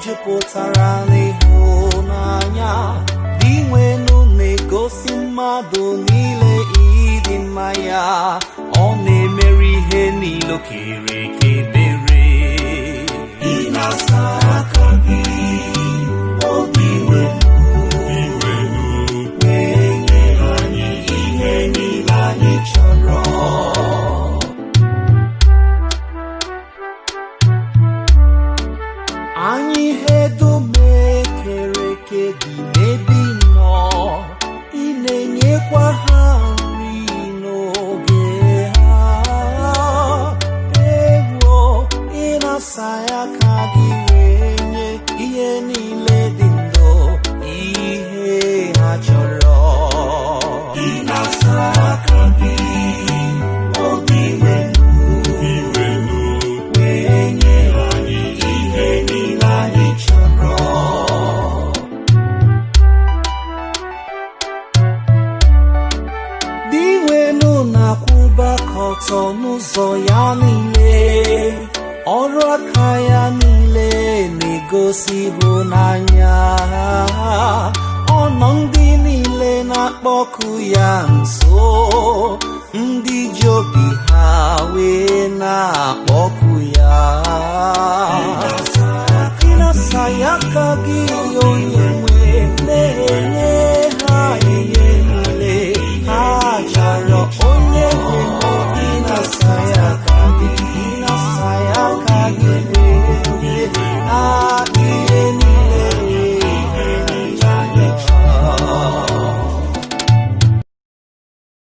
Jupụtara n'ịhụnanya. Dinwenu na-egosi mmadụ niile ịdị mma ya. Ọ na-emeri ihe niile o kere eke ebere. Ị na-asa aka gị, obi wenu, wee nye anyị ihe niile anyị chọrọ. Anyị ihe dum ekere eke dị n'ebe ị nọ, ị na-enyekwa ha nri n'oge ha. Ewo, ị na-asa ya ka gị wee nye ihe niile dị ndụ ihe ha chọrọ. Ị na-asa aka gị, obi wenu, wee nye anyị ihe niile anyị chọrọ. Dinwenu na-akwụba aka ọtọ n'ụzọ ya niile, ọrụ aka ya niile na-egosi ịhụnanya. Ọ nọ ndị niile na-akpọku ya nso, ndị ji obi ha wee na-akpọ.